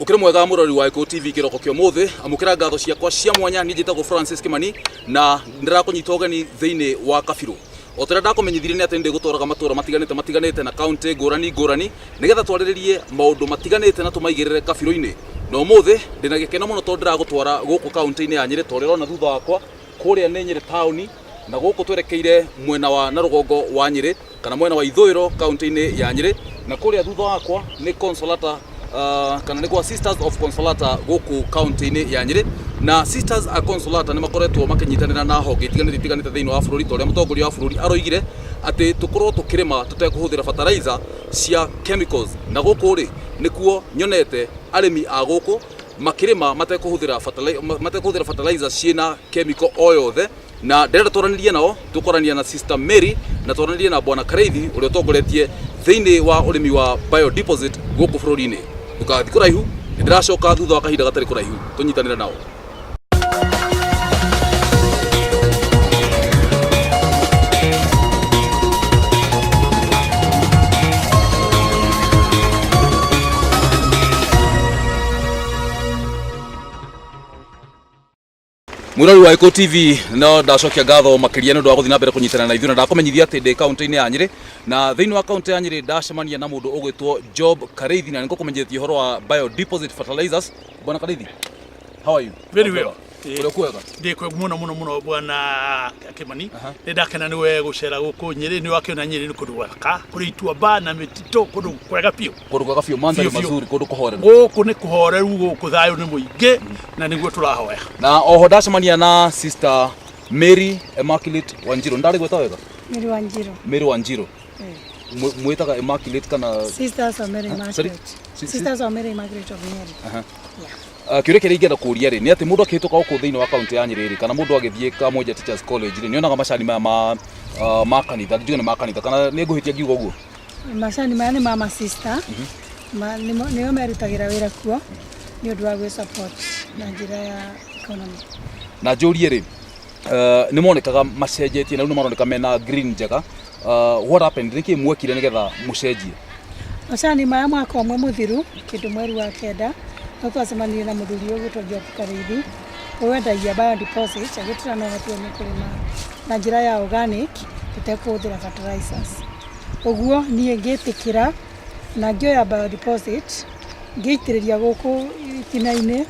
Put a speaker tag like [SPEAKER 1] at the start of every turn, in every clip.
[SPEAKER 1] Ukire mwega murori wa Gĩkũyũ TV kĩroko kĩa ũmũthĩ, amũkĩra ngatho ciakwa cia mwanya. Niĩ njĩtagwo Francis Kimani na ndĩrakũnyita ũgeni thĩinĩ wa Kabirũ. O ta ũrĩa ndakũmenyithirie nĩ atĩ nĩndĩgũtwaraga matũra matiganĩte matiganĩte na kaũntĩ ngũrani ngũrani nĩgetha twarĩrĩrie maũndũ matiganĩte na tũmaigĩrĩre kabirũ-inĩ. Na ũmũthĩ ndĩna gĩkeno mũno tondũ ndĩragũtwara gũkũ kaũntĩ-inĩ ya Nyĩrĩ ta ũrĩa ũrona thutha wakwa. Kũrĩa nĩ Nyĩrĩ taũni na gũkũ twerekeire mwena wa na rũgongo wa Nyĩrĩ kana mwena wa ithũĩro kaũntĩ-inĩ ya Nyĩrĩ, na kũrĩa thutha wakwa nĩ Consolata kana nĩ kwa Sisters of Consolata gũkũ kaũntĩ-inĩ ya Nyĩrĩ. Na Sisters a Consolata nĩ makoretwo makĩnyitanĩra na honge itiganĩte itiganĩte thĩinĩ wa bũrũri, ta ũrĩa mũtongoria wa bũrũri aroigire atĩ tũkorwo tũkĩrĩma tũtekũhũthĩra fertilizer cia chemicals. Na gũkũ rĩ, nĩkuo nyonete arĩmi a gũkũ makĩrĩma matekũhũthĩra fertilizer ciĩna chemical o yothe. Na ndĩrenda twaranĩrie nao, tũkwaranĩria na Sister Mary na twaranĩrie na Bwana Kareithi ũrĩa ũtongoretie thĩinĩ wa ũrĩmi wa biodeposit gũkũ bũrũri-inĩ. Ndũgathiĩ kũraihu, nĩ ndĩracoka thutha wa kahinda gatarĩ kũraihu tũnyitanĩre nao. Mwirori wa Gĩkũyũ TV, no ndacokia ngatho makĩria nĩ ũndũ wa gũthiĩ na mbere kũnyitana na ithuĩ, na ndakũmenyithia atĩ ndĩ kaũntĩ-inĩ ya Nyĩrĩ, na thĩinĩ wa kaũntĩ ya Nyĩrĩ ndacemania na mũndũ ũgwĩtwo Job Kareithi, na nĩngũkũmenyithia ũhoro wa biodeposit fertilizers. Bwana Kareithi, how are you?
[SPEAKER 2] Very well.
[SPEAKER 1] Ũrĩ kwega?
[SPEAKER 2] Ndĩ kwega mũno mũno mũno, bwana Kimani. Nĩ ndakena nĩ we gũcera gũkũ Nyĩrĩ. Nĩ wakĩona Nyĩrĩ nĩ kũndũ gwaka, kũrĩ ituamba na mĩtitũ, kũndũ kwega biũ.
[SPEAKER 1] Kũndũ kwega biũ, mandhari
[SPEAKER 2] Biũ, biũ.
[SPEAKER 1] mazuri, kũndũ kũhoreru.
[SPEAKER 2] Gũkũ nĩ kũhoreru, gũkũ thayũ nĩ mũingĩ na nĩguo tũrahoya.
[SPEAKER 1] Na oho ndacemania na Sister Mary Immaculate Wanjiru. Ndarĩ gwĩta wega?
[SPEAKER 3] Mary Wanjiru.
[SPEAKER 1] Mary Wanjiru. Mwĩtaga Immaculate kana?
[SPEAKER 3] Sisters of Mary
[SPEAKER 1] Sorry?
[SPEAKER 3] Immaculate. Sisters of Mary Immaculate of Nyeri. Yeah.
[SPEAKER 1] Kĩũria kĩrĩa ingĩenda kũria rĩ, nĩ atĩ mũndũ akĩhĩtũka gũkũ thĩinĩ wa kaũntĩ ya Nyĩrĩ rĩ, kana mũndũ agĩthiĩ Kamwenja Teachers College rĩ, nĩonaga macani maya ma kanitha, njuge nĩ ma kanitha kana nĩ ngũhĩtia ngiuga ũguo?
[SPEAKER 3] Macani maya nĩ ma masista. Nĩo merutagĩra wĩra kuo nĩ ũndũ wa gwĩ support na njĩra ya economy.
[SPEAKER 1] Na njũrie rĩ, nĩ monekaga macenjetie na rĩu nĩ maroneka mena green njega. What happened? Nĩkĩ mwekire nĩgetha mũcenjie?
[SPEAKER 3] Macani maya mwaka ũmwe mũthiru, kĩndũ mweri wa kenda, no twacemanirie na mũthuri ũgwĩtwo Job Karĩithi, wendagia biodeposit, agĩtwĩra no tuone kũrĩma na njĩra ya organic tũtekũhũthĩra fertilizers. Ũguo niĩ ngĩtĩkĩra na ngĩoya biodeposit ngĩitĩrĩria gũkũ itina-inĩ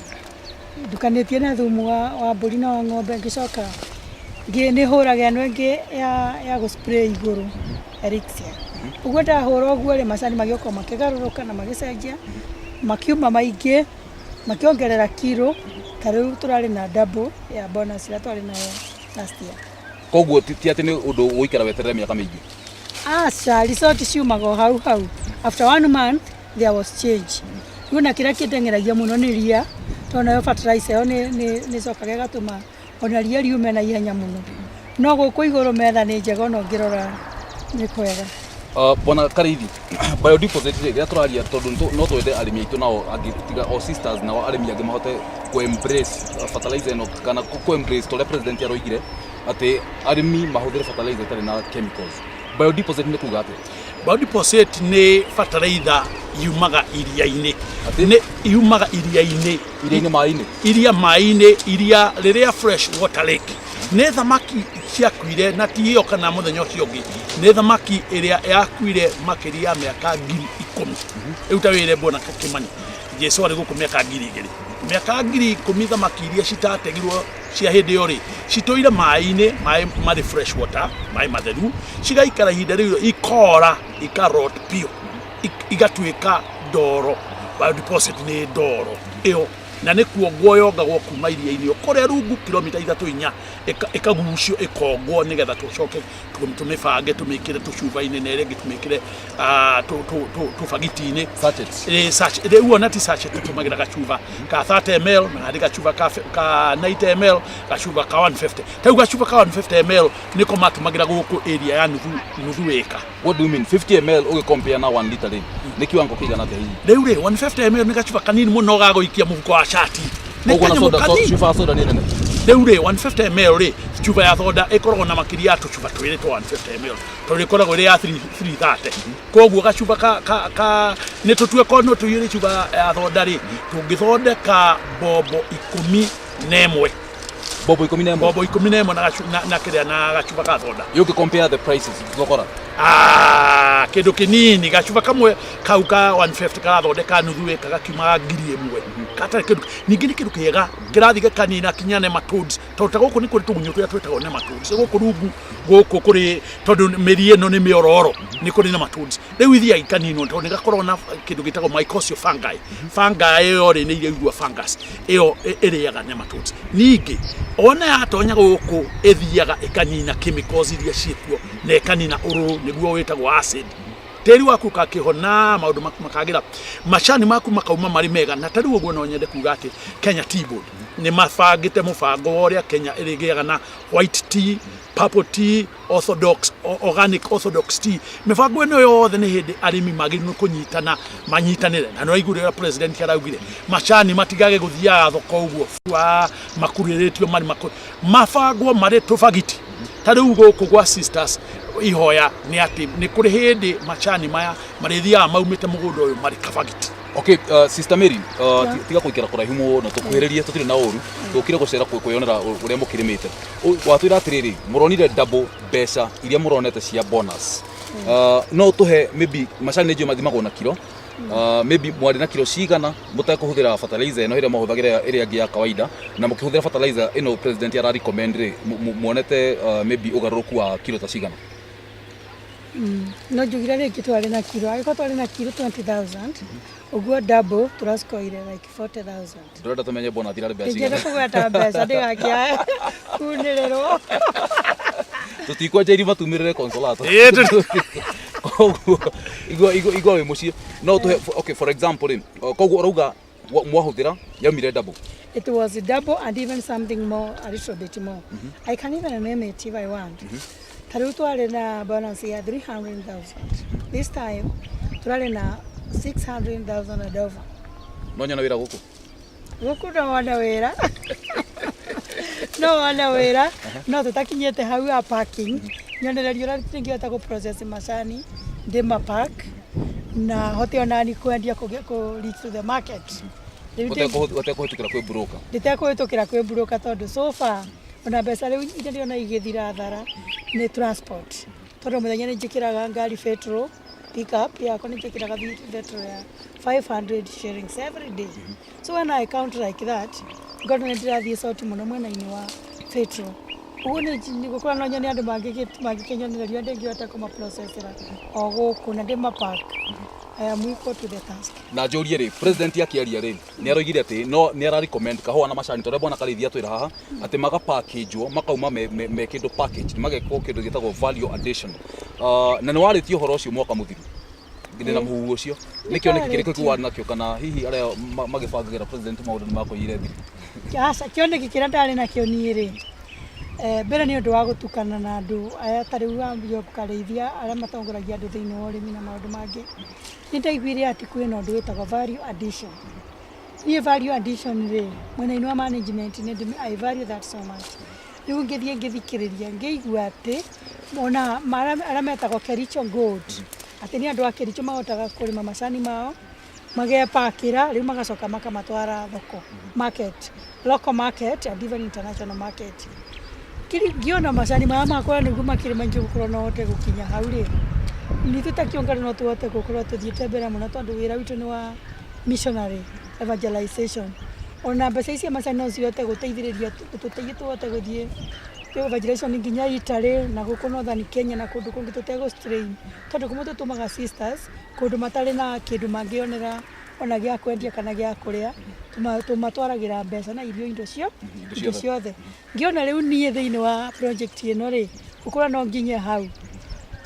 [SPEAKER 3] ndukanĩtie na thumu wa mbũri na wa ng'ombe. Ngĩcoka nĩ hũraga ĩno ĩngĩ ya gũ spray igũrũ, elixir. Ũguo ndahũra ũguo rĩ, macani magĩũka makĩgarũrũka na magĩcenjia, makiuma maingĩ, makĩongerera kiro, ta rĩu tũrarĩ na double ya bonus ĩrĩa twarĩ nayo last year.
[SPEAKER 1] Koguo ti atĩ nĩ ũndũ ũgũikara weterere mĩaka mĩingĩ?
[SPEAKER 3] Aca, result ciumaga o hau hau. After one month there was change. Rĩu na kĩrĩa kĩndeng'eragia mũno nĩ ria, tondũ nayo fertilizer ĩyo nĩ ĩcokaga ĩgatũma ona ria riume na ihenya mũno. No gũkũ igũrũ metha nĩ njega, ona ũngĩrora nĩ kwega.
[SPEAKER 1] Bwana Karĩithi, biodeposit rĩ, rĩrĩa tũraria, tondũ no twende arĩmi aitũ nao angĩ tiga o sisters, nao arĩmi angĩ mahote kũ embrace fertilizer ĩno kana kũ embrace ta ũrĩa president aroigire atĩ arĩmi mahũthĩre fertilizer ĩtarĩ na chemicals. Biodeposit nĩ kuga atĩa?
[SPEAKER 2] Biodeposit nĩ fertilizer yumaga iria-inĩ.
[SPEAKER 1] Atĩ?
[SPEAKER 2] Nĩ yumaga iria-inĩ.
[SPEAKER 1] Iria-inĩ, maĩ-inĩ?
[SPEAKER 2] Iria, maĩ-inĩ, iria rĩrĩa fresh water lake. Nĩ thamaki ciakuire, na ti ĩyo kana mũthenya ũcio ũngĩ, nĩ thamaki ĩrĩa yakuire makĩria ya mĩaka 10,000. Rĩu ta wĩre bwana Kimani, Jesu arĩ gũkũ mĩaka 2000, mĩaka 10,000, thamaki iria citategirwo cia hĩndĩ ĩyo rĩ, citũire maĩ-inĩ, maĩ marĩ fresh water, maĩ matheru, cigaikara ihinda rĩu, ikora, ikarot biũ, igatuĩka ndoro. Biodeposit nĩ ndoro ĩyo, na nĩ kuongwo yongagwo kuma iria-inĩ o kũrĩa rungu kilomita ithatũ inya, ĩkagucio, ĩkongwo, nĩgetha tũcoke tũmĩbange, tũmĩkĩre tũcuba-inĩ na ĩrĩa ĩngĩ tũmĩkĩre tũbagiti-inĩ.
[SPEAKER 1] Sachets.
[SPEAKER 2] Sachet. Rĩu ona ti sachet, tũtũmagĩra gacuba ka 30 ml na harĩ gacuba ka 90 ml, gacuba ka 150. Ta rĩu gacuba ka 150 ml nĩko matũmagĩra gũkũ area ya nuthu ĩka.
[SPEAKER 1] What do you mean 50 ml ũgĩcompare na 1 liter rĩ, nĩ kiwango kĩigana atĩa hihi?
[SPEAKER 2] Rĩu rĩ, 150 ml nĩ gacuba kanini mũno ga gũikia mũhuko wa cati. Nĩ
[SPEAKER 1] Koguo na
[SPEAKER 2] kanyamũ
[SPEAKER 1] soda
[SPEAKER 2] kanini.
[SPEAKER 1] Cuba ya soda nĩ nene.
[SPEAKER 2] Rĩu rĩ, 150 ml rĩ, cuba ya thonda ĩkoragwo na makĩria ya tũcuba twĩrĩ twa 150 ml, tondũ ĩkoragwo ĩrĩ ya 3 330. Koguo gacuba ka nĩ tũtue korwo no tũiyũrie cuba ya thonda rĩ, tũngĩthondeka mbombo 11.
[SPEAKER 1] Mbombo 11?
[SPEAKER 2] Mbombo 11 na kĩrĩa, na gacuba ka thonda.
[SPEAKER 1] You can compare the prices, thogora.
[SPEAKER 2] Ah, kĩndũ kĩnini, gacuba kamwe kau ka 150 karathondeka nuthu ĩka gakiumaga 1000. Gatarĩ kĩndũ. Ningĩ nĩ kĩndũ kĩega kĩrathiĩ gĩkanina kinya nematodes, tondũ ta gũkũ nĩ kũrĩ tũgunyũ tũrĩa twĩtagwo nematodes gũkũ rungu gũkũ kũrĩ, tondũ mĩri ĩno nĩ mĩororo, nĩ kũrĩ nematodes. Rĩu ithiaga ikaninwo tondũ nĩ gakoragwo na kĩndũ gĩtagwo mycorrhizal fungi. Fungi ĩyo rĩ, nĩ iria igua fungus ĩyo ĩrĩaga nematodes. Ningĩ ona yatonya gũkũ, ĩthiaga ĩkanina chemicals iria ciĩkuo na ĩkanina ũrũrũ, nĩguo wĩtagwo acid. Tĩri waku ũkakĩhona, maũndũ maku makagĩra, macani maku makauma marĩ mega. Na ta rĩu ũguo no nyende kuga atĩ Kenya Tea Board nĩ mabangĩte mũbango wa ũrĩa Kenya ĩrĩgĩaga na white tea, purple tea, orthodox, organic orthodox tea. Mĩbango ĩno yothe nĩ hĩndĩ arĩmi magĩrĩirwo nĩ kũnyitana, manyitanĩre. Na nĩwaiguire ũrĩa president araugire, macani matigage gũthiaga thoko ũguo bua makurĩrĩtio, marĩ mabangwo marĩ tũbagiti. Ta rĩu gũkũ gwa Sisters, ihoya nĩ atĩ nĩ kũrĩ hĩndĩ macani maya marĩthiaga maumĩte mũgũnda ũyũ marĩ kabagiti.
[SPEAKER 1] Okay, Sister Mary, tiga kũikara kũraihu mũno, tũkuhĩrĩrie, tũtirĩ na ũru, tũkire gũcera kwĩyonera ũrĩa mũkĩrĩmĩte. Watwĩra atĩrĩrĩ, mũronire double mbeca iria mũronete cia bonus. No ũtũhe maybe macani, nĩ njũĩ mathimagwo na kiro, maybe mwarĩ na kiro cigana mũtekũhũthĩra fertilizer ĩno ĩrĩa mwahũthagĩra ĩrĩa ĩngĩ ya kawaida, na mũkĩhũthĩra fertilizer ĩno president ara recommend rĩ, muonete maybe ũgarũrũku wa kiro ta cigana?
[SPEAKER 3] No njugire rĩngĩ twarĩ na kiro, angĩkorwo twarĩ na kiro 20,000 ũguo, double tũracoire like 40,000.
[SPEAKER 1] Ndũrenda tũmenye bonus irarĩ mbeca
[SPEAKER 3] Ndingĩenda
[SPEAKER 1] cigana?
[SPEAKER 3] Kũgweta mbeca ndĩgakĩae kunĩrĩrwo.
[SPEAKER 1] Tũtikwenja irima tumĩrĩre Consolata.
[SPEAKER 2] Ĩĩ,
[SPEAKER 1] Koguo igua igua igua wĩ mũciĩ no tũhe. Okay, for example rĩ, koguo ũrauga mwahũthĩra yaumire double.
[SPEAKER 3] It was double and even something more, a little bit more. I can even name it if I want. Ta rĩu twarĩ na bonus ya 300,000. This time tũrarĩ na 600,000 and over.
[SPEAKER 1] No nyona wĩra gũkũ?
[SPEAKER 3] Gũkũ no wone wĩra, no wone wĩra, no tũtakinyĩte hau ha parking. Nyonereria ũrĩa tũngĩhota gũ process macani, ndĩma park na hote onani kwendia, kũ reach to the market. Rĩu
[SPEAKER 1] Ũtekũhĩtũkĩra kwĩ broker?
[SPEAKER 3] Nditekũhĩtũkĩra kwĩ broker, tondũ so far ona mbeca rĩu iria ndĩrona igĩthira thara nĩ transport, tondũ mũthenya nĩ njĩkĩraga ngari petrol, pickup yakwa nĩ njĩkĩraga petrol ya 500 shillings every day. So when I count like that, ngona nĩ ndĩrathiĩ short mũno mwena-inĩ wa petrol. Ũguo nĩ gũkorwo no nyone andũ mangĩkĩnyonereria ndĩngĩhota kũmaprocessera o gũkũ na ndĩmapark. I am equal to the task.
[SPEAKER 1] Na njũrie rĩ, president akĩaria rĩ, nĩ aroigire atĩ no nĩ ara recommend kahũa na macani, tondũ bwana Karĩithia atwĩra haha atĩ magapackagwo makauma me kĩndũ packaged, magekwo kĩndũ gĩtagwo value addition. Na nĩ warĩtie ũhoro ũcio mwaka mũthiru ndĩ na mũhuhu ũcio, nĩ kĩoneki kĩrĩkũ kĩu warĩ nakĩo, kana hihi arĩa magĩbangagĩra president maũndũ nĩ makũiyire thiri?
[SPEAKER 3] Aca, kĩoneki kĩrĩa ndarĩ nakĩo niĩ rĩ, mbere nĩ ũndũ wa gũtukana na andũ aya, ta rĩu ambia Karĩithia, arĩa matongoragia andũ thĩinĩ wa ũrĩmi na maũndũ mangĩ. Nĩ ndaiguire atĩ kwĩna ũndũ wĩtagwo value addition. Niĩ value addition rĩ, mwena-inĩ wa management nĩ I value that so much. Rĩu ngĩthiĩ ngĩthikĩrĩria, ngĩigua atĩ ona arĩa metagwo Kericho Gold, atĩ nĩ andũ a Kericho mahotaga kũrĩma macani mao, magepakĩra, rĩu magacoka makamatwara thoko, market, local market and even international market. Ngĩona macani maya makwa nĩguo makĩrĩ maingĩ, gũkorwo no hote gũkinya hau rĩ, nithuĩ ta kĩũngano no tũhote gũkorwo tũthiĩte mbere mũno, tondũ wĩra witũ nĩ wa missionary evangelization. Ona mbeca ici cia macani no cihote gũteithĩrĩria, gũtũteithia tũhote gũthiĩ evangelization nginya Italy na gũkũ Northern Kenya na kũndũ kũngĩ tũtegũ strain, tondũ kũmwe tũtũmaga sisters kũndũ matarĩ na kĩndũ mangĩonera ona gĩa kwendia kana gĩa kũrĩa. Tũmatwaragĩra mbeca na irio, indo cio indo ciothe. Ngĩona rĩu niĩ thĩinĩ wa project ĩno rĩ, gũkorwo no nginye hau,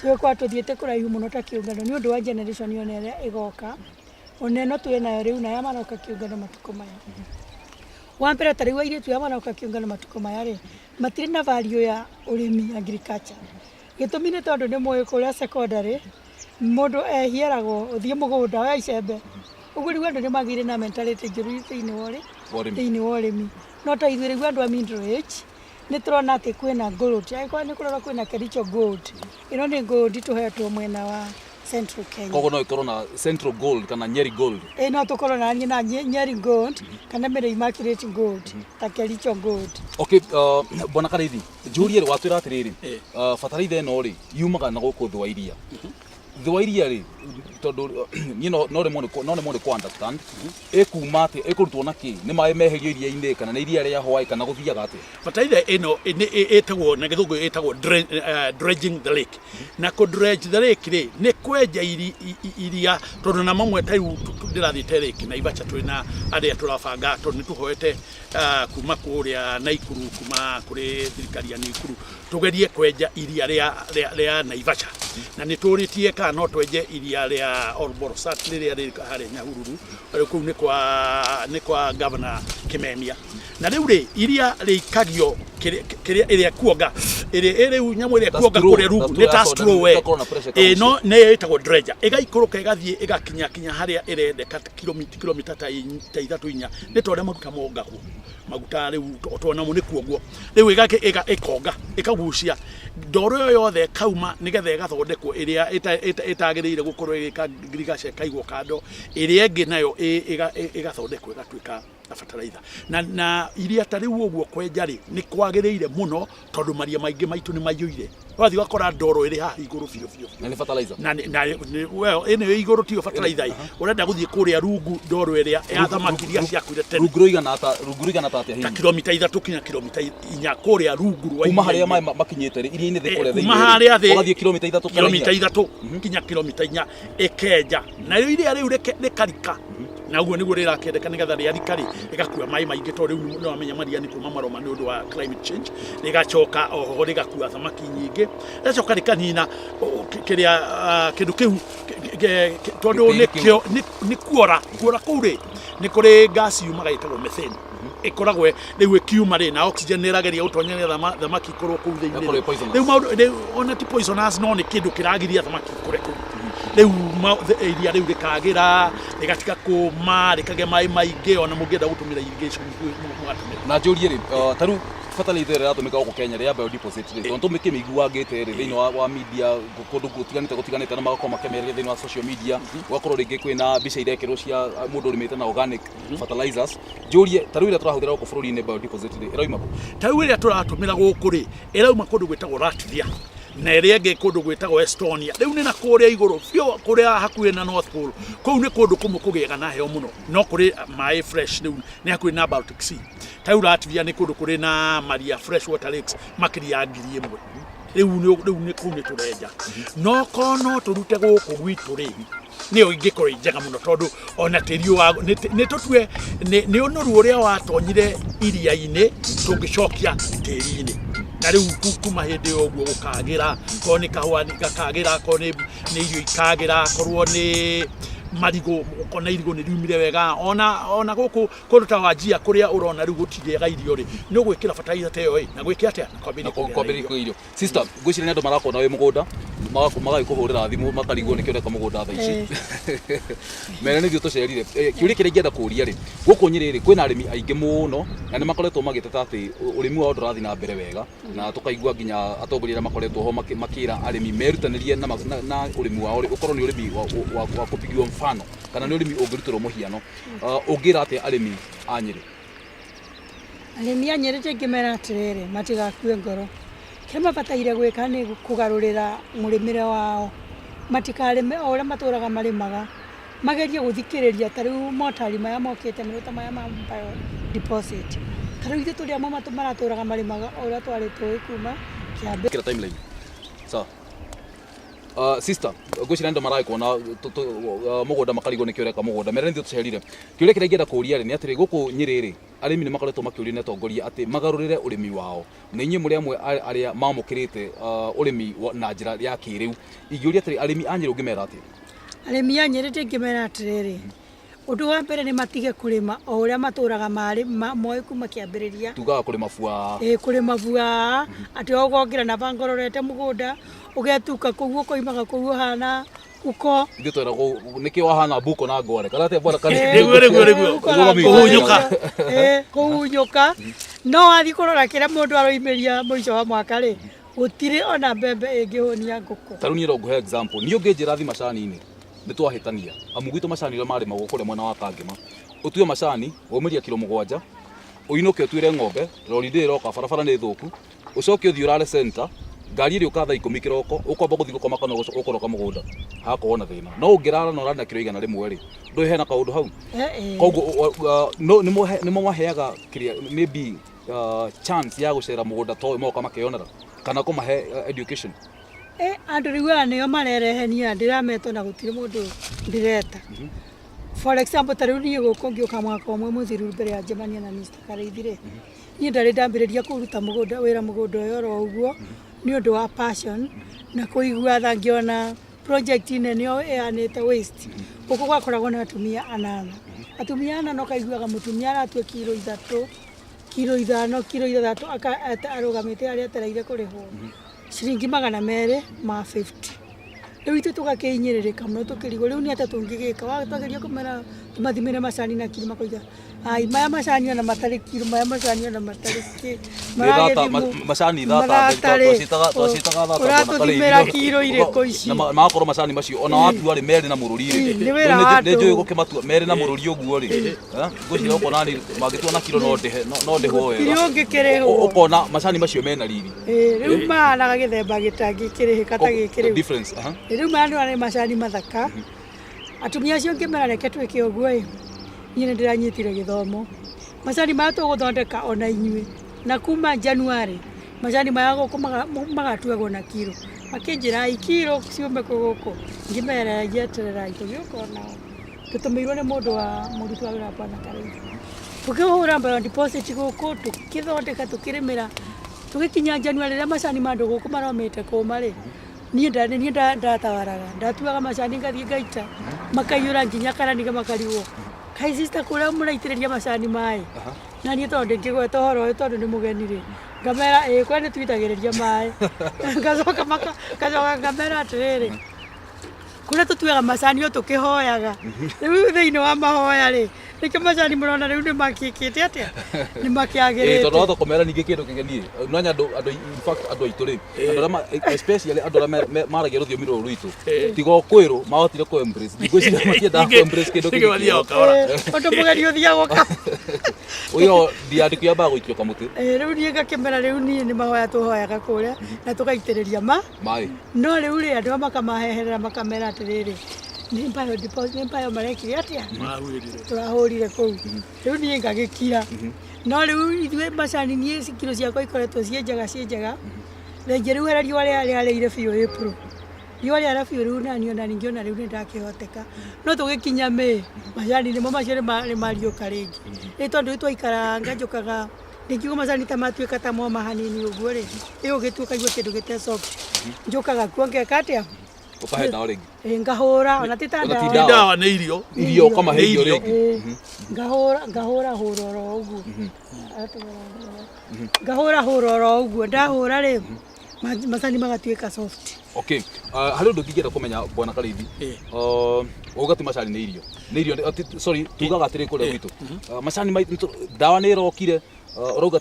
[SPEAKER 3] tũgĩkorwo tũthiĩte kũraihu mũno ta kĩũngano, nĩ ũndũ wa generation ona ĩrĩa ĩgoka, ona ĩno twĩ nayo rĩu na aya maroka kĩũngano matukũ maya. Wa mbere, ta rĩu airĩtu aya maroka kĩũngano matukũ maya rĩ, matirĩ na value ya ũrĩmi, agriculture. Gĩtũmi nĩ tondũ nĩ mũĩ kũrĩa secondary mũndũ ehieragwo ũthiĩ mũgũnda oya icembe. Ũguo rĩu andũ nĩ magĩire na mentality njũru thĩinĩ wa ũrĩ
[SPEAKER 1] Wa ũrĩmi.
[SPEAKER 3] Thĩinĩ wa ũrĩmi. No ta ithuĩ rĩu andũ a middle age nĩ tũrona atĩ kwĩna gold, angĩkorwo nĩ kũrorwo kwĩna Kericho gold, ĩno nĩ gold tũhetwo mwena wa Central Kenya.
[SPEAKER 1] Koguo no ĩkorwo na Central Gold kana Nyeri Gold.
[SPEAKER 3] Ĩ no tũkorwo na na Nyeri gold kana Mary Immaculate gold ta Kericho gold.
[SPEAKER 1] Okay, bwana Karĩithi, njũrie rĩ, watwĩra atĩrĩrĩ,
[SPEAKER 2] Eh.
[SPEAKER 1] Bataraitha ĩno rĩ, yumaga na gũkũ thĩ wa iria. Thĩ wa iria rĩ, tondũ niĩ no rĩmwe no rĩmwe nĩ kũ understand, ĩkuma atĩa, ĩkũrutwo na kĩ? Nĩ maĩ meherio iria-inĩ kana nĩ iria rĩahwa kana gũthiaga atĩa?
[SPEAKER 2] Bataraitha ĩno nĩ ĩtagwo na gĩthũngũ ĩtagwo dredging the lake. Na kũ dredge the lake rĩ, nĩ kwenja iria, tondũ na mamwe ta rĩu ndĩrathiĩte lake Naivasha, twĩna arĩa tũrabanga, tondũ nĩ tũhoete kuma kũrĩa Naikuru, kuma kũrĩ thirikari ya Naikuru, tũgerie kwenja iria rĩa Naivasha. Na nĩ tũrĩtie kana no twenje iria rĩa Olbolosat rĩrĩa rĩ harĩa Nyahururu, rĩu kũu nĩ kwa Governor Kimemia. Na rĩu rĩ, iria rĩikagio kĩrĩa ĩrĩa kuonga, ĩrĩa ĩ rĩu nyamũ ĩrĩa
[SPEAKER 1] Ta
[SPEAKER 2] kuonga
[SPEAKER 1] straw,
[SPEAKER 2] kũrĩa rungu
[SPEAKER 1] ta
[SPEAKER 2] nĩ ta
[SPEAKER 1] straw ya soda,
[SPEAKER 2] straw we.
[SPEAKER 1] ĩgakorwo na pressure
[SPEAKER 2] Ĩ
[SPEAKER 1] ĩkagucia.
[SPEAKER 2] No nĩyo ĩtagwo dredger, ĩgaikũrũka ĩgathiĩ ĩgakinya kinya harĩa ĩrendeka, kilomita ta 3 4, nĩ ta ũrĩa maguta mongagwo, maguta rĩu tuonamo nĩ kuongwo. Rĩu ĩkonga, ĩkagucia ndoro ĩyo yothe ĩkauma, nĩgetha ĩgathondekwo ĩrĩa ĩtagĩrĩire gũkorwo ĩgĩka ngirigaca ĩkaigwo kando, ĩrĩa ĩngĩ nayo ĩgathondekwo ĩgatuĩka na bataraitha. Na iria ta rĩu ũguo kwenja rĩ, nĩ kwagĩrĩire mũno, tondũ maria maingĩ maitũ nĩ maiyũire, ũgathiĩ ũgakora ndoro ĩrĩ haha igũrũ biũ biũ.
[SPEAKER 1] Na nĩ fertilizer.
[SPEAKER 2] Na well, ĩno ĩ igũrũ tiyo fertilizer ĩ. Ũrenda gũthiĩ kũrĩa rungu, ndoro ĩrĩa ya thamaki iria ciakuire tene.
[SPEAKER 1] Rungu rũigana ata, rungu rũigana ta atĩa
[SPEAKER 2] Ta
[SPEAKER 1] hihi?
[SPEAKER 2] kilomita 3 kinya kilomita 4 kũrĩa rungu rwa
[SPEAKER 1] Kuma harĩa
[SPEAKER 2] iria-inĩ.
[SPEAKER 1] maĩ makinyĩte rĩ, iria-inĩ thĩ kũrĩa
[SPEAKER 2] Kuma
[SPEAKER 1] thĩinĩ rĩ,
[SPEAKER 2] harĩa thĩ
[SPEAKER 1] ũgathiĩ kilomita 3 kana
[SPEAKER 2] kilomita
[SPEAKER 1] 4.
[SPEAKER 2] 3 kinya kilomita 4 ĩkenja, narĩo iria rĩu rĩkarika, na ũguo nĩguo rĩrakĩendeka, nĩgetha rĩarika rĩ, rĩgakua maĩ maingĩ, tondũ rĩu nĩ wamenya maria nĩ kuma maroma nĩ ũndũ wa climate change. Rĩgacoka oho rĩgakua thamaki nyingĩ, rĩgacoka rĩkanina kĩrĩa kĩndũ kĩu tondũ
[SPEAKER 1] Gĩtĩri kĩu.
[SPEAKER 2] nĩkĩo nĩ kuora kuora kũu rĩ, nĩ kũrĩ gas yumaga ĩtagwo methane, ĩkoragwo rĩu ĩkiuma rĩ, na oxygen nĩ ĩrageria gũtonya nĩgetha thamaki ikorwo kũu thĩinĩ.
[SPEAKER 1] Ĩgakorwo ĩ poisonous.
[SPEAKER 2] Rĩu maũndũ rĩu ona ti poisonous, no nĩ kĩndũ kĩragiria thamaki ikũre kũu. Rĩu iria rĩu rĩkagĩra, rĩgatiga kũma, rĩkagĩa maĩ maingĩ, ona mũngĩenda gũtũmĩra irrigation mũgatũmĩra.
[SPEAKER 1] Na njũrie rĩ, ta rĩu fertilizer ĩrĩa ĩratũmĩka gũkũ Kenya rĩ, ya biodeposit rĩ, tondũ tũmĩkĩmĩiguangĩte rĩ thĩinĩ wa media kũndũ gũtiganĩte na magakorwo makĩmĩaria thĩinĩ wa social media, gũgakorwo rĩngĩ kwĩna mbica irekĩrwo cia mũndũ ũrĩmĩte na organic fertilizers. Njũrie, ta rĩu ĩrĩa tũrahũthĩra gũkũ bũrũri-inĩ biodeposit rĩ, ĩrauma kũ?
[SPEAKER 2] Ta rĩu ĩrĩa tũratũmĩra gũkũ rĩ, ĩrauma kũndũ gwĩtagwo Latvia, na ĩrĩa ĩngĩ kũndũ gwĩtagwo Estonia. Rĩu nĩ na kũrĩa igũrũ biũ, kũrĩa hakuhĩ na North Pole. Kũu nĩ kũndũ kũmwe kũgĩaga na heho mũno, no kũrĩ maĩ fresh, rĩu nĩ hakuhĩ na Baltic Sea. Ta rĩu Latvia nĩ kũndũ kũrĩ na maria, fresh water lakes makĩria ya 1000. Rĩu nĩ kũu nĩ tũrenja, no korwo no tũrute gũkũ gwitũ rĩ, nĩyo ingĩkorwo ĩ njega mũno, tondũ ona tĩri ũyũ nĩ tũtue nĩ ũnoru ũrĩa watonyire iria-inĩ tũngĩcokia tĩri-inĩ. Na rĩu kuma hĩndĩ ĩyo ũguo gũkagĩra, korwo nĩ kahũa gakagĩra, korwo nĩ irio ikagĩra, korwo nĩ marigũ, ũkona irigũ nĩ riumire wega. Ona gũkũ kũndũ ta Wanjia kũrĩa ũrona rĩu gũtigĩaga irio rĩ, nĩ ũgwĩkĩra bataraitha ta ĩyo ĩ, na gwĩke atĩa, na kwambĩrĩria
[SPEAKER 1] Na
[SPEAKER 2] kũgĩa na
[SPEAKER 1] kwambĩrĩria
[SPEAKER 2] irio.
[SPEAKER 1] kũgĩa irio. Sister, ngwĩciria nĩ andũ marakuona wĩ mũgũnda, magagĩkũhũrĩra thimũ makarigwo nĩkĩo ũreka mũgũnda thaa ici. Mere nĩ ithuĩ tũcerire. Kĩũria kĩrĩa ingĩenda kũria rĩ, gũkũ Nyĩrĩ rĩ, kwĩna arĩmi aingĩ mũno na nĩ makoretwo magĩteta atĩ ũrĩmi wao ndũrathiĩ na mbere wega, na tũkaigua nginya atongoria arĩa makoretwo ho makĩra arĩmi merutanĩrie na ũrĩmi wao rĩ, ũkorwo nĩ ũrĩmi wa kũpigwo mfano kana nĩ ũrĩmi ũngĩrutĩrwo mũhiano. Ũngĩra atĩa arĩmi a Nyĩrĩ?
[SPEAKER 3] Arĩmi a Nyĩrĩ ingĩmera atĩrĩrĩ, matigakue ngoro. Kĩrĩa mabataire gwĩka nĩ kũgarũrĩra mũrĩmĩre wao, matikarĩme o ũrĩa matũraga marĩmaga, magerie gũthikĩrĩria ta rĩu motari maya mokĩte merũ ta maya ma bio deposit. Ta rĩu ithuĩ tũrĩ amwe maratũraga marĩmaga o ũrĩa twarĩ tũĩ kuma kĩambĩ.
[SPEAKER 1] Kĩra timeline. Sawa. Sister, ngwĩciria andũ maragĩkuona mũgũnda makarigwo nĩkĩo ũreka mũgũnda. Mere nĩ ithuĩ tũcerire. Kĩũria kĩrĩa ingĩenda kũria rĩ, nĩ atĩrĩ, gũkũ Nyĩrĩ rĩ, arĩmi nĩ makoretwo makĩũrio nĩ atongoria atĩ magarũrĩre ũrĩmi wao, na inyuĩ mũrĩ amwe arĩa mamũkĩrĩte ũrĩmi na njĩra ya kĩrĩu. Ingĩũria atĩrĩ, arĩmi a Nyĩrĩ ũngĩmera atĩa?
[SPEAKER 3] Arĩmi a Nyĩrĩ ingĩmera atĩrĩrĩ, Ũndũ wa mbere nĩ matige kũrĩma o ũrĩa matũraga marĩ moĩ kuma kĩambĩrĩria.
[SPEAKER 1] Tugaga kũrĩma bua.
[SPEAKER 3] Ĩĩ, kũrĩma bua, atĩ ũgokĩra na banga ũrorete mũgũnda, ũgetuka kũu, ũkoimaga kũu ũhana uko.
[SPEAKER 1] Ithuĩ tweragwo nĩkĩ wahana mbuko na ngware kana atĩa bwana Karĩithi?
[SPEAKER 2] Nĩguo, nĩguo, nĩguo.
[SPEAKER 3] Uko na
[SPEAKER 2] Kũhunyũka.
[SPEAKER 3] Ĩĩ, kũhunyũka. No wathiĩ kũrora kĩrĩa mũndũ aroimĩria mũico wa mwaka rĩ, gũtirĩ ona mbembe ĩngĩhũnia ngũkũ.
[SPEAKER 1] Ta rĩu niĩ no ngũhe example, niĩ ũngĩnjĩra thiĩ macani-inĩ nĩ twahĩtania, amu gwitũ macani ũrĩa marĩmagwo kũrĩa mwena wa Kangema, ũtue macani waumĩria kiro 7, ũinũke ũtuĩre ng'ombe, rori ndĩrĩ ĩroka, barabara nĩ thũku, ũcoke ũthiĩ ũrare center, ngari ĩrĩũka thaa 10 kĩroko, ũkwamba gũthiĩ gũkoma kana ũkũroka mũgũnda, hagakorwo na thĩna. No ũngĩrara na ũrare na kiro 100 rĩ, ndũĩ hena kaũndũ hau. Koguo nĩ mũmaheaga kĩrĩa maybe chance ya gũcera mũgũnda ta ũyũ moka makeyonera kana kũmahe education.
[SPEAKER 3] Andũ rĩu aya nĩo marerehenia, ndĩrametwo na gũtirĩ mũndũ ndĩreta. For example, ta rĩu niĩ gũkũ ngĩũka mwaka ũmwe mũthiru mbere ya njemania na Mr. Karĩithi rĩ, niĩ ndarĩ ndambĩrĩria kũruta mũgũnda wĩra mũgũnda ũyũ oro ũguo nĩ ũndũ wa passion na kũigua tha ngĩona project nene ĩyo ĩhanĩte waste. Gũkũ gwakoragwo na atumia 8. Atumia 8 ũkaiguaga mũtumia aratua kiro 3, kiro 5, kiro 6 arũgamĩte harĩa etereire kũrĩhwo ciringi 250. Rĩu ithuĩ tũgakĩhinyĩrĩrĩka mũno tũkĩrigwo rĩu nĩ atĩa tũngĩgĩka. Twageria kũmera tũmathimĩre macani na kiro makoiga ai maya macani ona matarĩ kiro, maya macani ona matarĩ kĩ.
[SPEAKER 1] Macani thata twacitaga thata.
[SPEAKER 3] Ũratũthimĩra kiro irĩkũ ici?
[SPEAKER 1] Na magakorwo macani macio ona watua rĩ merĩ na mũrũri rĩ.
[SPEAKER 3] Nĩ wĩra wa
[SPEAKER 1] Nĩ njũĩ gũkĩmatua merĩ na mũrũri ũguo rĩ. Ngwĩciria ũkona nĩ mangĩtua na kiro no ndĩhe no ndĩhwo wega.
[SPEAKER 3] Gũtirĩ ũngĩkĩrĩhwo.
[SPEAKER 1] Ũkona macani macio mena riri.
[SPEAKER 3] Rĩu mahanaga gĩthemba gĩtangĩkĩrĩhĩka ta gĩkĩ rĩu.
[SPEAKER 1] Difference.
[SPEAKER 3] Rĩu maya nĩ macani mathaka. Atumia acio ngĩmera reke twĩke ũguo ĩ, niĩ nĩ ndĩranyitire gĩthomo. Macani maya tũgũthondeka ona inyuĩ. Na kuma January macani maya gũkũ magatuagwo na kiro. Makĩnjĩra ai kiro ciume kũ gũkũ. Ngĩmera njetererai tũgĩũka onao. Tũtũmĩirwo nĩ mũndũ wa mũruti wa wĩra wa Bwana Karĩithi. Tũkĩhũra bio deposit gũkũ, tũkĩthondeka, tũkĩrĩmĩra. Tũgĩkinya January rĩrĩa macani ma andũ gũkũ maromĩte kũma rĩ, niĩ ndatawaraga. Ndatuaga macani ngathiĩ ngaita, makaiyũra nginya karaniga makarigwo. Kaĩ sister kũrĩa mũraitĩrĩria macani maĩ? Na niĩ tondũ ndingĩgweta ũhoro ũyũ tondũ nĩ mũgeni rĩ, ngamera ĩĩ kũrĩa nĩ tuitagĩrĩria maĩ. Ngacoka ngamera atĩrĩrĩ, kũrĩa tũtuaga macani o tũkĩhoyaga. Rĩu thĩinĩ wa mahoya rĩ, nĩkĩo macani mũrona rĩu nĩ makĩkĩte atĩa? Nĩ makĩagĩrĩte.
[SPEAKER 1] Tondũ wahota kũmera ningĩ kĩndũ kĩgeni ĩ, no andũ in fact andũ aitũ rĩ, andũ arĩa especially andũ arĩa maragia rũthiomi rũrũ rwitũ, tiga o kwĩrwo mahotire kũ embrace. Ngwĩciria matiendaga kũ embrace kĩndũ kĩngĩ.
[SPEAKER 3] Ũndũ mũgeni ũthiaga ũka.
[SPEAKER 1] Ũyũ ndiandĩko yambaga gũikio kamũtĩ.
[SPEAKER 3] Rĩu niĩ ngakĩmera rĩu niĩ nĩ mahoya tũhoyaga kũrĩa na tũgaitĩrĩria ma
[SPEAKER 1] maĩ.
[SPEAKER 3] No rĩu rĩ andũ makamaheherera makamera atĩrĩrĩ, nĩ bio deposit, nĩ bio marekire atĩa? Tũrahũrire kũu. Rĩu niĩ ngagĩkira. No rĩu ithuĩ macani niĩ kiro ciakwa ikoretwo ciĩ njega ciĩ njega. Rĩngĩ rĩu harĩa riũa rĩarĩire biũ April. Riũa rĩara biũ rĩu nani ona ningĩ ona rĩu nĩ ndakĩhoteka. No tũgĩkinya May, macani nĩmo macio nĩ mariũka rĩngĩ. Rĩu tondũ rĩu twaikaranga njũkaga ndingiuga macani ta matuĩka ta moma hanini ũguo rĩ, ĩ ũgĩtua ũkaigua kĩndũ gĩte soft. Njũkaga kuo ngeka atĩa?
[SPEAKER 1] Ũkahe ndawa rĩngĩ.
[SPEAKER 3] Ngahũra ona ti ta
[SPEAKER 1] Ona ti
[SPEAKER 3] ndawa.
[SPEAKER 2] Ndawa nĩ irio.
[SPEAKER 1] Irio ũkamahe irio rĩngĩ.
[SPEAKER 3] Ngahũra ngahũra hũra oro ũguo. Ngahũra hũra oro ũguo, ndahũra rĩ macani magatuĩka soft.
[SPEAKER 1] Okay, harĩ ũndũ ingĩenda kũmenya Bwana Karĩithi. Wauga ti macani nĩ irio. Nĩ irio, sorry, tugaga atĩrĩ kũrĩa gwitũ. Macani ndawa nĩ ĩrokire, ũrauga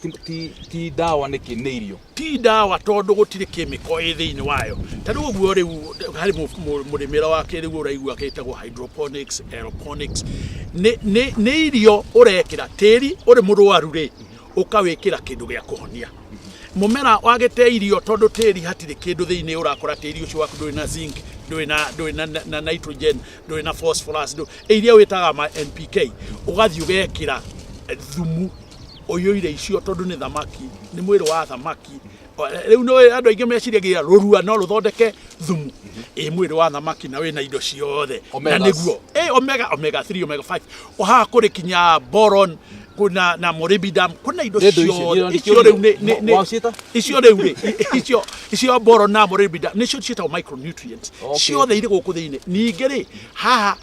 [SPEAKER 1] ti ndawa nĩkĩ nĩ irio?
[SPEAKER 2] Ti ndawa tondũ gũtirĩ chemical ĩ thĩinĩ wayo. Ta rĩu ũguo rĩu harĩ mũrĩmĩre wa kĩrĩu ũraigua kĩtagwo hydroponics, aeroponics. Nĩ irio ũrekĩra tĩri ũrĩ mũrwaru rĩ, ũkawĩkĩra kĩndũ gĩa kũhonia. Mũmera wagĩte irio tondũ tĩri hatirĩ kĩndũ thĩinĩ, ũrakora tĩri ũcio waku ndũrĩ na zinc, ndũrĩ na nitrogen, ndũrĩ na phosphorus, iria wĩtaga ma NPK. Ũgathiĩ ũgekĩra thumu ũiyũire icio tondũ nĩ thamaki, nĩ mwĩrĩ wa thamaki. Rĩu nĩ andũ aingĩ meciragia rũrua no rũthondeke thumu. Ĩ mwĩrĩ wa thamaki na wĩna indo ciothe. Na nĩguo. Omega, omega 3, omega 5. O haha kũrĩ kinya boron, kuna na molybdenum, kuna indo ciothe. Icio rĩu nĩ icio rĩu rĩ, icio boron na molybdenum nĩcio ciĩtagwo micronutrients. Ciothe irĩ gũkũ thĩinĩ. Ningĩ rĩ, haha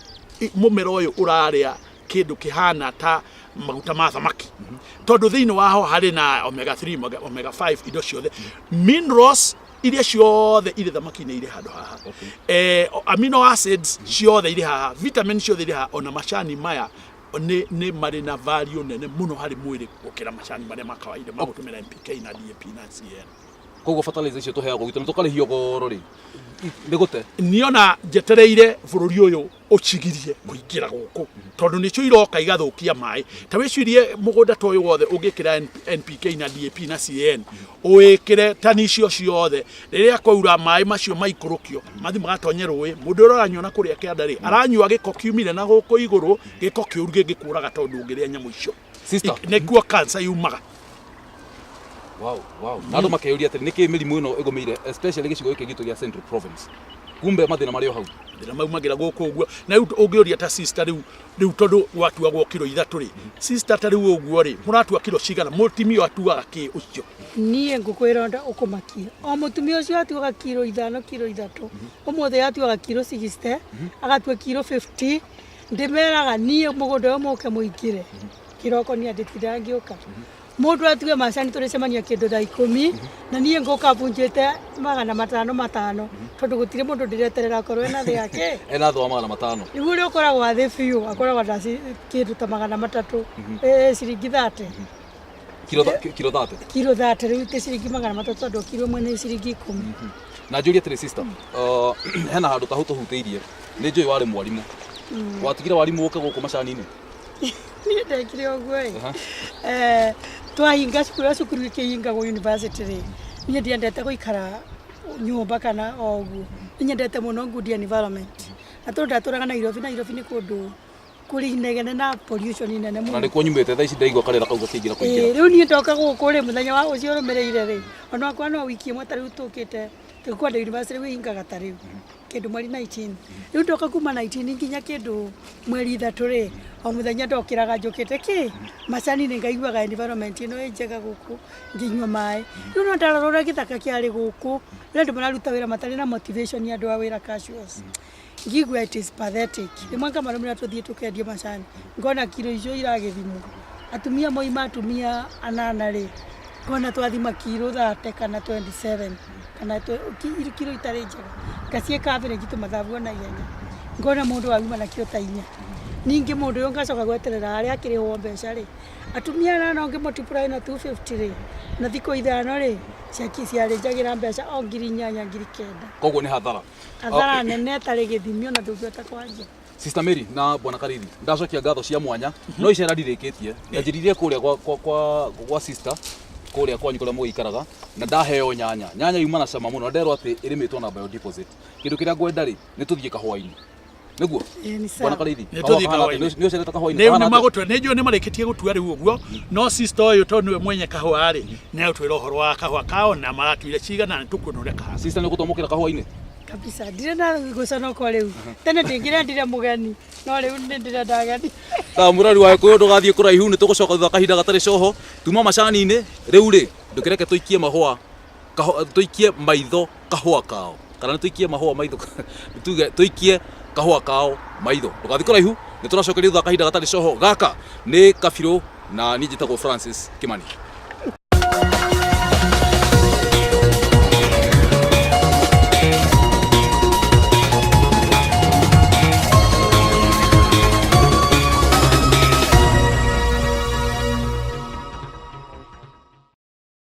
[SPEAKER 2] mũmera ũyũ ũrarĩa Kĩndũ kĩhana ta maguta ma thamaki, tondũ thĩinĩ waho harĩ na omega 3, omega 5, indo ciothe, minerals iria ciothe irĩ thamaki-inĩ irĩ handũ haha. Amino acids ciothe irĩ haha, vitamin ciothe irĩ haha. Ona macani maya nĩ marĩ na value nene mũno harĩ mwĩrĩ gũkĩra macani marĩa ma kawaida ma gũtũmĩra NPK na DAP na CAN.
[SPEAKER 1] Koguo fertilizer icio tũheagwo gwitũ na tũkarĩhio goro rĩ, nĩ gũte.
[SPEAKER 2] Niona njetereire bũrũri ũyũ ũcigirie kũingĩra gũkũ, tondũ nĩcio iroka igathũkia maĩ. Ta wĩcirie mũgũnda ta ũyũ wothe ũngĩkĩra NPK na DAP na CAN, ũĩkĩre tani icio ciothe, rĩrĩa kwaura maĩ macio maikũrũkio mathi magatonye rũĩ. Mũndũ ũrĩa ũranyua na kũrĩa kĩanda rĩ, aranyua gĩko kiumire na gũkũ igũrũ, gĩko kĩũru gĩngĩkũraga tondũ ũngĩrĩa nyamũ icio.
[SPEAKER 1] Sister.
[SPEAKER 2] Nĩkuo cancer yumaga.
[SPEAKER 1] Wow. Na andũ makeyũria atĩrĩ, nĩkĩ mĩrimũ ĩno ĩgũmĩire especially gĩcigo gĩkĩ gitũ gĩa Central Province? Kumbe mathĩna marĩ o hau.
[SPEAKER 2] Mathĩna maumagĩra gũkũ ũguo. Na rĩu ũngĩũria ta sister rĩu tondũ watuagwo kiro 3 rĩ, sister, ta rĩu ũguo rĩ, mũratua kiro cigana? Mũtumia atuaga kĩ ũcio?
[SPEAKER 3] Niĩ ngũkwĩra ũndũ ũkũmakia. O mũtumia ũcio atuaga kiro 5, kiro 3. Ũmũthĩ atuaga kiro 60, agatua kiro 50. Ndĩmeraga niĩ mũgũnda ũyũ mũke mũingĩre kĩroko, niĩ ndĩtindaga ngĩũka. Mũndũ atue macani tũrĩcemania kĩndũ thaa 10, na niĩ ngũka bunjĩte 500 500, tondũ gũtirĩ mũndũ ndĩreterera akorwo ena thĩ yake.
[SPEAKER 1] Ena thĩ wa 500.
[SPEAKER 3] Rĩu ũrĩa ũkoragwo thĩ biũ akoragwo na kĩndũ ta 300, ciringi 30.
[SPEAKER 1] Kiro 30.
[SPEAKER 3] Kiro 30 rĩu ti ciringi 300, tondũ kiro ĩmwe nĩ ciringi 10.
[SPEAKER 1] Na njũrie atĩrĩ sister, hena handũ ta hũtũhutĩirie, nĩ njũĩ warĩ mwarimũ, watigire warimũ ũke gũkũ macani-inĩ?
[SPEAKER 3] Niĩ ndekire ũguo ĩ. Twahinga cukuru, cukuru ĩkĩhingagwo university rĩ, niĩ ndiendete gũikara nyũmba kana o ũguo. Nĩ nyendete mũno good environment, na tondũ ndatũraga Nairobi, Nairobi nĩ kũndũ kũrĩ inegene na pollution nene
[SPEAKER 1] Na
[SPEAKER 3] mũno.
[SPEAKER 1] Nĩkuo nyumĩte thaa ici, ndaigua karĩra kau gakĩingĩra kũingĩra.
[SPEAKER 3] Rĩu niĩ ndoka gũkũ rĩ, mũthenya wa ũcio ũrũmĩrĩire rĩ, ona wakwa no wiki ĩmwe ta rĩu tũkĩte tũkwenda university rĩu ĩhingaga ta rĩu kĩndũ mweri 19. Rĩu ndoka kuma 19 nginya kĩndũ mweri 3 rĩ, o mũthenya ndokĩraga njũkĩte kĩ macani-inĩ, ngaiguaga environment ĩno ĩ njega gũkũ, ngĩnyua maĩ. Rĩu no ndarora ũrĩa gĩthaka kĩarĩ gũkũ, rĩrĩa andũ mararuta wĩra matarĩ na motivation, andũ a wĩra casuals, ngigua it is pathetic. Rĩmwe ngamarũmĩrĩra tũthiĩ tũkendie macani, ngona kiro icio iragĩthimwo atumia moima atumia anana rĩ, ngona twathima kiro 30 kana 27 kana kiro itarĩ njega, ngaciĩka average tũmathabu na ihenya, ngona mũndũ auma na kiro ta 4. Ningĩ mũndũ ũyũ ngacoka gweterera harĩa akĩrĩhwo mbeca rĩ, atumia anana ũngĩ multiply na 250 rĩ, na thikũ 5 rĩ, ciarĩnjagĩra mbeca o 8,000, 9,000.
[SPEAKER 1] Koguo nĩ hathara.
[SPEAKER 3] Hathara nene ĩtarĩ gĩthimi, ona ndũngĩhota kwanjia.
[SPEAKER 1] Sister Mary na Bwana Karithi, ndacokia ngatho cia mwanya, no icera ndirĩkĩtie. Ndanjĩrire kũrĩa kwa sister kũrĩa kwanyu kũrĩa mũgĩikaraga, na ndaheo nyanya. Nyanya yuma na cama mũno, na nderwo atĩ ĩrĩmĩtwo na biodeposit. Kĩndũ kĩrĩa ngwenda rĩ, nĩ tũthiĩ kahũa-inĩ, nĩguo?
[SPEAKER 3] Ĩĩ, nĩ
[SPEAKER 1] Bwana
[SPEAKER 3] sawa.
[SPEAKER 1] Karithi,
[SPEAKER 2] Nĩ
[SPEAKER 1] kahũa
[SPEAKER 2] tũthiĩ
[SPEAKER 1] kahana atĩa?
[SPEAKER 2] kahũa-inĩ.
[SPEAKER 1] Nĩ ũcerete kahũa-inĩ?
[SPEAKER 2] Rĩu
[SPEAKER 1] Kahana
[SPEAKER 2] nĩ
[SPEAKER 1] atĩa?
[SPEAKER 2] magũtua, nĩ njũĩ nĩ marĩkĩtie gũtua rĩu ũguo, no sister ũyũ tondũ nĩwe mwenye kahũa rĩ, nĩ agũtwĩra ũhoro wa kahũa kao na maratuire cigana, na tũkuona ũrĩa kahana.
[SPEAKER 1] Sister, nĩ ũgũtwamũkĩra kahũa-inĩ?
[SPEAKER 3] Kabisa, ndirĩ na gũconoko rĩu. Tene ndingĩrendire mũgeni, no rĩu nĩ ndĩrenda ageni.
[SPEAKER 1] Sawa, mũrori wa Gĩkũyũ, ndũgathiĩ kũraihu, nĩ tũgũcoka thutha wa kahinda gatarĩ coho. Tuma macani-inĩ rĩu rĩ, ndũkĩreke tũikie mahũa tũikie maitho kahũa kao, kana nĩ tũikie mahũa maitho, tuge tũikie kahũa kao maitho. Ndũgathiĩ kũraihu, nĩ tũracokeria thutha wa kahinda gatarĩ coho. Gaka nĩ Kabirũ na niĩ njĩtagwo Francis Kimani.